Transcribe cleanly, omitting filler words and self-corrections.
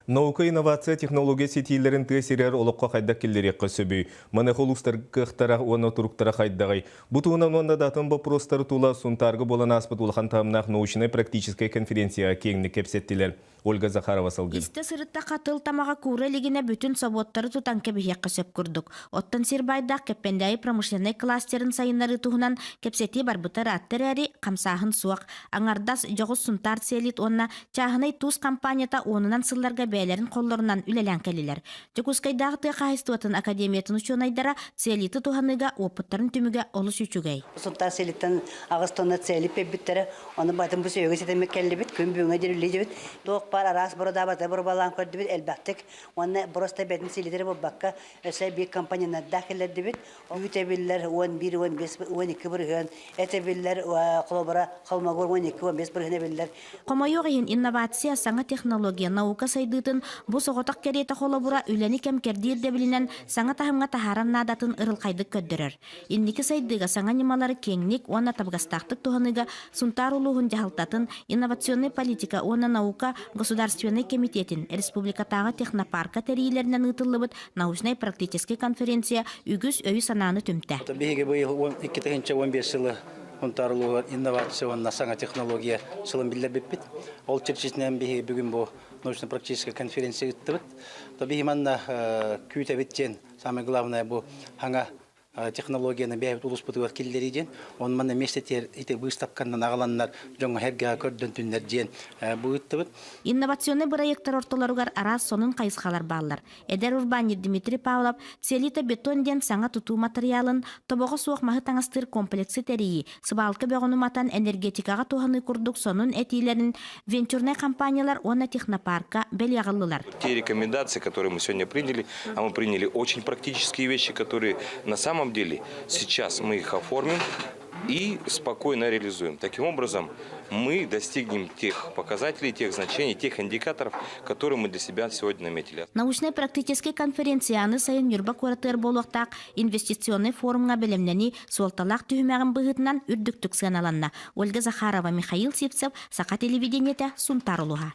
Наука, инновация, технология ситиилэрин тыа сиригэр олоххо хайдах киллэриэххэ сөбүй? Маныаха улуустар кыахтара уонна туруктара хайдаҕый? Бу туһунан уонна да атын боппуруостары тула Сунтаарга буолан ааспыт улахан таһымнаах научнай-практическай конференцияҕа киэҥник кэпсэттилэр. Ольга Захарова салгыы. Истэ сырыттахха тыл тамаҕа куура илигинэ бүтүн собуоттары тутан кэбиһиэххэ сөп курдук. Оттон сир баайдаах Кэппэндээйи промышленнай кластерын сайыннарыы туһунан кэпсэтии барбыта ыраатта эрээри, хамсааһын суох. Аҥардас дьоҕус Сунтаар Целит уонна Чааһынай туус компанията уонунан сылларга бэйэлэрин холлорунан үлэлээн кэллилэр. Дьокуускайдааҕы тыа хаһаайыстыбатын академиятын учуонайдара целиты туһаныыга уопуттарын түмүгэ олус үчүгэй. Сунтаар селиттэн аҕыс тонна цели пэбиттэрэ. Ону батын бу сөйгө ситэммит кэллибит, күн бүгүҥҥэ дирилли Туох баар араас бородабата борубалаан көрдүбүт элбэхтик. Уонна просто бэтин селитери булбакка өссө биир компоненттардаах киллэрдибит. Үүт эбиллэр 11, 15, 12 бырыһыан, эт эбиллэр, холобура, холмогор 12, 15 бырыһыан эбиллэр. Хомойуох иһин, инновация, саҥа технология, наука сайдыытын бу соҕотох кэриэтэ холобура үлэни кэм-кэрдии ирдэбилинэн саҥа таһымҥа таһаарар наадатын ырылхайдык көрдөрөр. Инники сайдыыга саҥа ньымалары киэҥник уонна табыгастаахтык туһаныыга Сунтаар улууһун дьаһалтатын инновационнай политика уонна наука государственнай кэмитиэтин республикатааҕы технопарка тэрийиилэринэн ыытыллыбыт научнай-практическай конференция үгүс өйү-санааны түмтэ. Биһиги быйыл 2015 сылы Сунтаар улууһугар инновация уонна саҥа технология сылын биллэрбиппит. Ол чэрчитинэн биһиги бүгүн бу научно-практическай конференция ыыттыбыт. То биһи манна күүтэбит диэн самое главное бу саҥа технологияны бэйэбит улууспутугар киллэрии диэн. Он манна миэстэтигэр ити быыстапканан аҕаланнар дьоҥҥо сэргэҕэ көрдөнтүннэр диэн бу ыыттыбыт. Инновационнай бырайыактар ортолоругар араас сонун хайысхалар бааллар. Эдэр урбаанньыт Дмитрий Павлов Целита бетон диэн саҥа тутуу матырыйаалын тобоҕо суох маһы таҥастыыр комплексы тэрийии, сыбаалка бөҕүн уматан энергетикаҕа туһаныы курдук сонун этиилэрин венчурнай компаниялар уонна технопарка бэлиэҕэ ыллылар. Те рекомендации, которые мы сегодня приняли, а мы приняли очень практические вещи, которые на самом деле сейчас мы их оформим и спокойно реализуем. Таким образом, мы достигнем тех показателей, тех значений, тех индикаторов, которые мы для себя сегодня наметили. Научнай-практическай конференцияны сайын Ньурба куоратыгар буолуохтаах инвестиционнай форумҥа бэлэмнэнии суолталаах түһүмэҕин быһыытынан үрдүктүк сыаналанна. Ольга Захарова, Михаил Сивцев, Саха телевидениетэ, Сунтаар улууһа.